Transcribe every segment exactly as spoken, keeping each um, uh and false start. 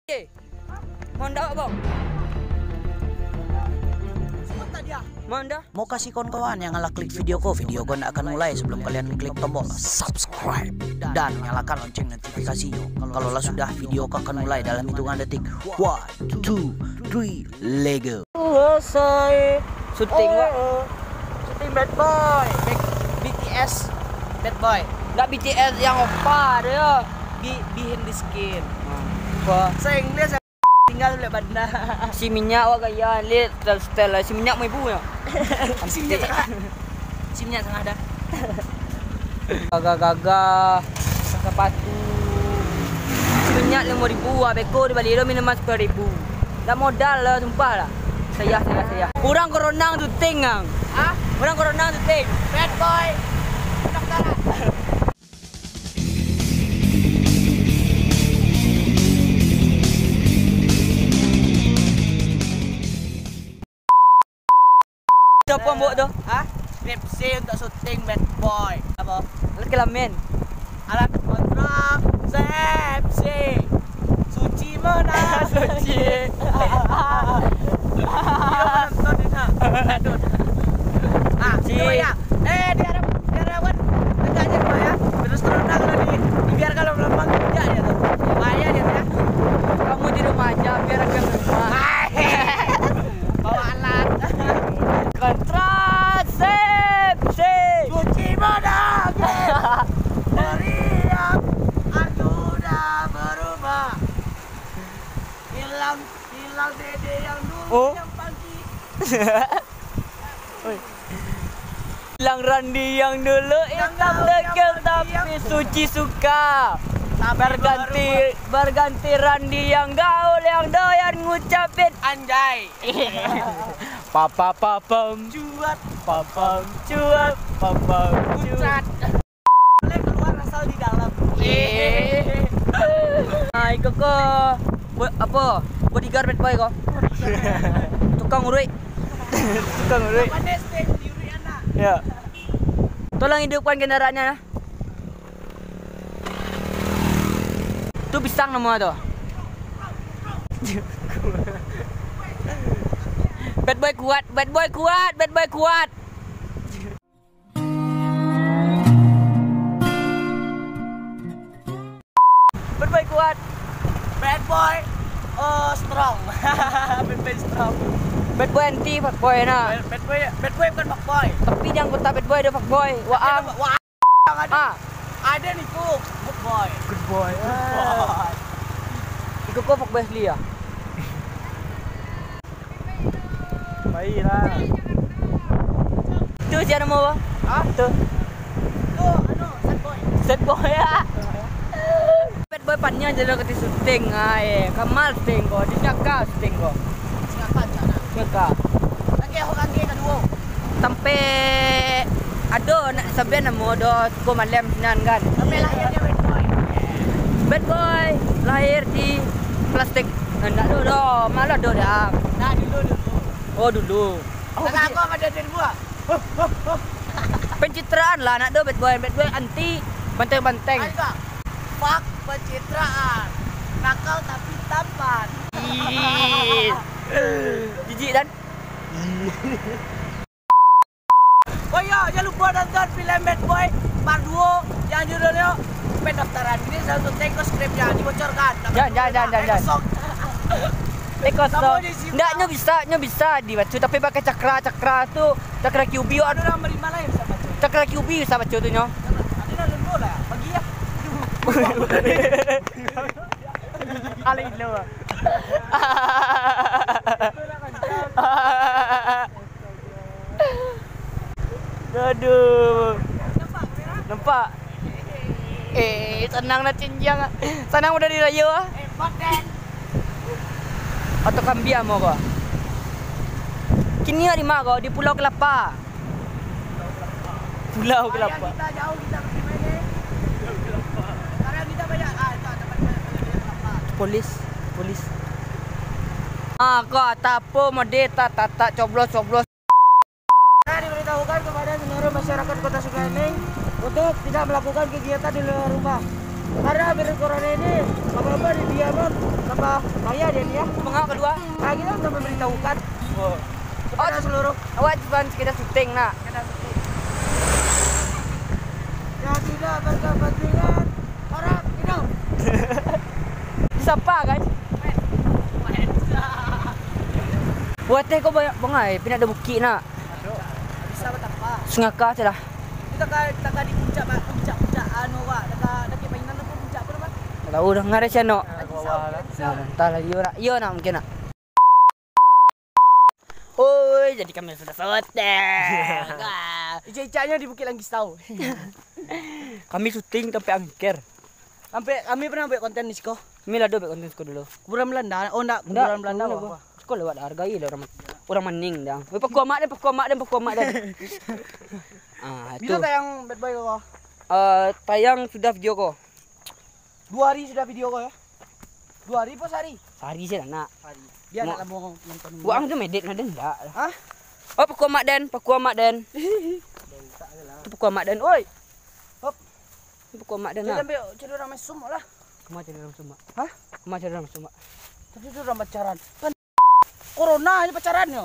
Eh, Honda, Bang. Honda. Mau kasih kawan-kawan yang lah klik video ko, video ko ndak akan mulai sebelum kalian klik tombol subscribe dan nyalakan lonceng notifikasinya. Kalau lah sudah, video ko akan mulai dalam hitungan detik. One, two, three, let go. Selesai. Syuting, Wak. Syuting Bad Boy. B-, B T S Bad Boy. Ndak B T S yang opa dia. Be-, behind the scene. Wah. Bahasa Inggris. Tinggal balik banda. Si minyak wak gaya, lihat style-style lah. Si minyak mau ibu ya. Si minyak tengah. Si minyak tengah dah. Gagah-gagah, sepatu. Si minyak limo ribu, ah, beko dibali lo minuman sepuluh ribu. Dak modal lah, sumpah lah. Sayah, sayah, sayah. Urang corona tu ting, ang. Hah? Urang corona tu ting. Bad boy. Pendaftaran. Siapa buat tu? Hah? Skripsi untuk syuting Bad Boy. Apa? Kelamin. Alat kontrasepsi. Suci mana? Suci. Dia menonton ni, nak. Aduh. Ah, Suci. Itu ya. Eh, dia ada, dia ada buat tegak je rumah ya. Terus turun lah kalau di, dibiarkan lama-lama, injak dia tu. Bahaya dia tu ya. Kamu di rumah aja, biar aku yang di rumah. Bawa alat. Kontrasepsi. Cuci bodoh. Meriam, aku dah berubah. Hilang, hilang dede yang dulu, oh, yang pagi. Oi. Hilang Randi yang dulu, yang hitam dulu, yang dekil pagi, tapi yang suci suka. Tapi berganti, baru berganti Randi yang gaul, yang doyan ngucapin anjay. Papa papam cuat, papam cuat, papam cuat. Pucat. Boleh keluar asal di dalam. Eh. Ah, iko ko bo-, apo? Bodyguard Bad Boy ko. Tukang uruik. Tukang uruik. Pandai stay di uruik anak. Ya. Tolong hidupkan kendaraannya, ya. Tu pisang namo tu. Bad boy kuat, bad boy kuat, bad boy kuat. Bad boy kuat. Bad boy, eh, strong. Bad boy strong. Bad boy anti fuckboy, nah. Bad, bad boy, bad boy bukan fuckboy. Tapi di anggota bad boy ada fuckboy. Waang. Waang ada. Ah. Ada Niko, good boy. Good boy. Good boy. Iko ko fuckboy asli ya? Baiklah. Tu sia namo, Bang? Ha? Tu. Tu, anu, sad boy. Sad boy, ya. Sad boy paniang je lah kati syuting, ai. Kamal syuting ko, di Nyaka syuting ko. Nyaka, Nyaka. Nyaka. Lagi, lagi kaduo. Sampai ado nak sabian namo do suko malam sinan kan. Sampai lahirnyo Bad Boy. Bad Boy lahir di plastik. Ndak do do, malah do dah. Nah, dulu, dulu. Oh, dulu. Oh, kakak aku apa dia dari buah? Pencitraan lah nak do Bad Boy. Bad Boy anti banteng-banteng. Ayo, Kak. Fuck pencitraan. Nakal tapi tampan. Ih. Jijik dan Oh iyo, jan lupo nonton film Bad Boy Part duo yang judulnyo Pendaftaran. Ini satu take skripnya dibocorkan. Jan, jan, jan, jan, jan. Eh, kosong. Eh, kosong. Ndak, nyo bisa, nyo bisa dibaco, tapi pakai cakra, cakra tu, cakra Q B. Ado urang beriman lah yang bisa baco. Cakra Q B bisa baco tu nyo. Ado lah dulu lah, bagi ya. Kali lo. Aduh. Nampak? Eh, sanang dah cenjang. Sanang udah dirayo ah. Atau kambia mau kau? Kini di mana kau? Di Pulau Kelapa. Pulau Kelapa. Kita jauh, kita pergi main ni. Sekarang kita banyak, ah, itu ada banyak, banyak kelapa. Polis, polis. Ah, kau tak apa, mode tak, tak, tak, coblos, coblos. Saya diberitahukan kepada seluruh masyarakat Kota Sungai Ening untuk tidak melakukan kegiatan di luar rumah. Karena virus corona ini, apa-apa di dia pun tambah bahaya dia ni ya. Mengapa kedua? Nah, kita untuk memberitahukan. Oh. Kepada seluruh. Awak cuma sekedar syuting nak. Sekedar syuting. Yang tidak berkepentingan, harap hidup. Siapa, guys? Wateh kau banyak bangai, pindah ada bukit nak. Aduh, bisa batapa. Sungaka salah. Kita ka, kita ka di puncak, Pak. Puncak, puncak anu, Pak. Kita ka daki mainan tu puncak apa, Pak? Tak tahu dah, ngarah siano. Nah, entahlah, iyo nak, iyo nak mungkin nak. Oi, jadi kami sudah sotek. Wah. Icak-icaknya di Bukit Langgis tahu. Kami syuting sampai angker. Sampai kami pernah buat konten di siko. Kami lah buat konten siko dulu. Kuburan Belanda. Oh, ndak, ndak, kuburan Belanda. Siko lewat, hargai lah orang, orang maning dah. Weh, paku amak deh, paku amak deh, paku amak deh. Ah, tu. Bila tayang Bad Boy ko? Eh, tayang sudah video ko. Dua hari sudah video ko ya? Dua hari po sehari? Sehari sajo lah nak. Sehari. Biar nak lamo nonton. Buang tu medit nak den dak. Hah? Oh, paku amak den, paku amak den. Paku amak den, oi. Hop. Paku amak den nak. Ambil cari orang mesum lah. Kemana cari orang mesum? Hah? Kemana cari orang mesum? Tadi tu orang pacaran. Kan Corona ni pacaran nyo.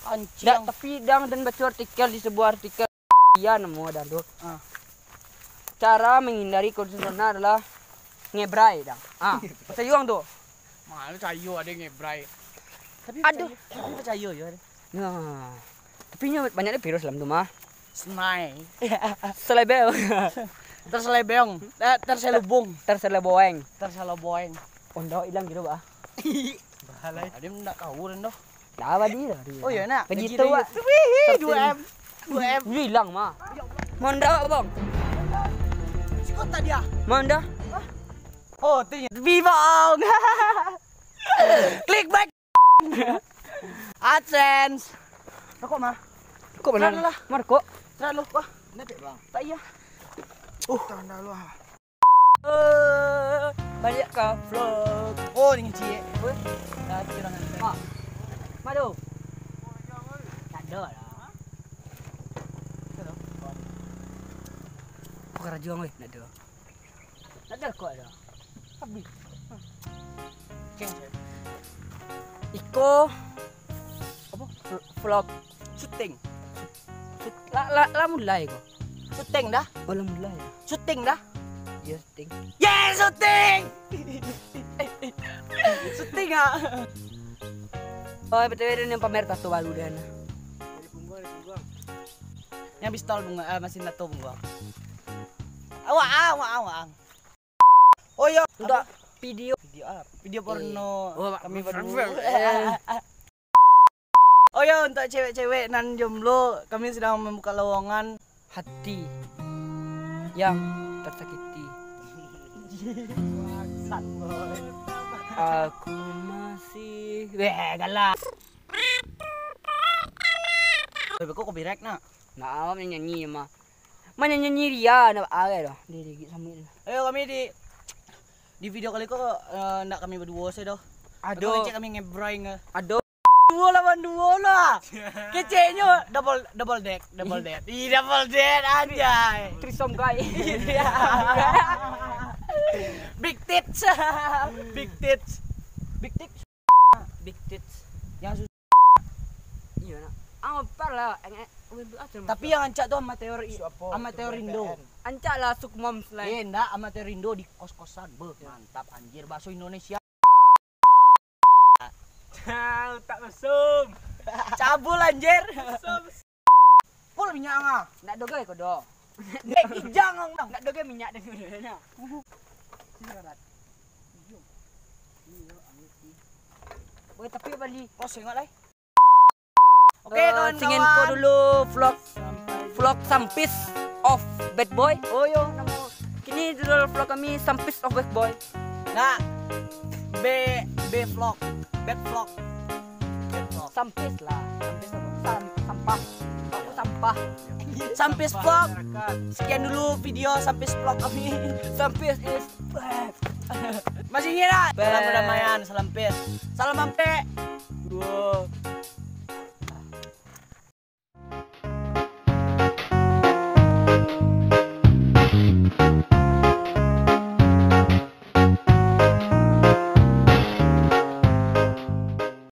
Anjiang. Dak, tapi dang den baca artikel di sebuah artikel. Iya, namo dang tu. Ah. Cara menghindari virus corona adalah ngebrai dang. Ah, sayuang tu. Mana sayuang ada ngebrai. Tapi aduh, tapi percaya ya. Nah. Tapi nyo banyak deh virus dalam tu mah. Senai. Selebel. Terselebeng. Eh, terselubung. Terseleboeng. Terseleboeng. Ondo hilang gitu, bah. Bahal ai. Dia ndak kawan doh. Dah badi lah dia. Oh, iya, nak. Begitu, gaji dia, Wak. Wih, dua M. Dua M. Hilang mah. Manda, Bang. Sikot tadi ah. Manda. Oh, tu nya. Bibong. Klik back. AdSense. Rokok mah. Rokok mana? Terang lah. Mah rokok. Terang lu. Wah, nak Bang. Tak iya. Uh, tahan dah lu ah. Eh, balik ka vlog. Oh, dengan ciek. Weh, dah kira ngan. Ha. Mado. Tak ada lah. Kau karajo weh, nak ada. Nak ada kau ada. Habis. Keng. Iko apa? Vlog syuting. Syut-, lah, lah, lah mulai ko. Syuting dah? Oh, lah mulai. Syuting dah? Iya, syuting. Yes, syuting. Syuting ah. Oh, B T W dia ni pamer tato baru dia nah. Yang pistol bunga, eh, mesin tato bunga. Awak ah, awak ah, awak ah. Oh, iyo. Untuk video. Video apa? Video porno. Eh. Oh, kami berdua. Eh. Oh, iyo, untuk cewek-cewek nan jomblo, kami sedang membuka lowongan. Hati yang tersakiti. Bangsat, boy. Aku masih, weh, galak. Weh, kok copyright nak? Nak awak nyanyi mah. Mana nyanyi dia nak agai dah. Dia gigit sama dia. Ayo, kami di, di video kali ko, eh, ndak kami berdua saja doh. Aduh. Kami ngecek kami ngebrank, eh. Aduh. Dua lawan dua lah. Keceknyo double, double deck, double deck. Ih, double deck anjay. Threesome guy. Iya. Big tits. Big tits. Big tits. Big tits. Yang sus- Iya nak. Ah, apa lah. Tapi yang ancak tu amateur i-, amateur Indo. Ancak lah Sukmom slide. Eh, ndak, amateur Indo di kos-kosan. Beuh, mantap anjir, bakso Indonesia. Utak mesum. Cabul anjir. Full minyak ah. Ndak dogai ko do. Dek ijang ang nang. Ndak dogai minyak dengan dia nah. Sini karat. Woi, tapi bali. Oh, sengok lai. Oke, eh, kawan-kawan. Singin ko dulu vlog, vlog Sampis of Bad Boy. Oh, yo, namo. Kini judul vlog kami Sampis of Bad Boy. Nah, B, B vlog, Bad vlog. Bad vlog. Sampis lah. Sampis apa? Sam-, sampah. Aku sampah. Sampis vlog. Sekian dulu video Sampis vlog kami. Sampis is back. Masih ingat tak? Salam perdamaian, salam peace. Salam ampek.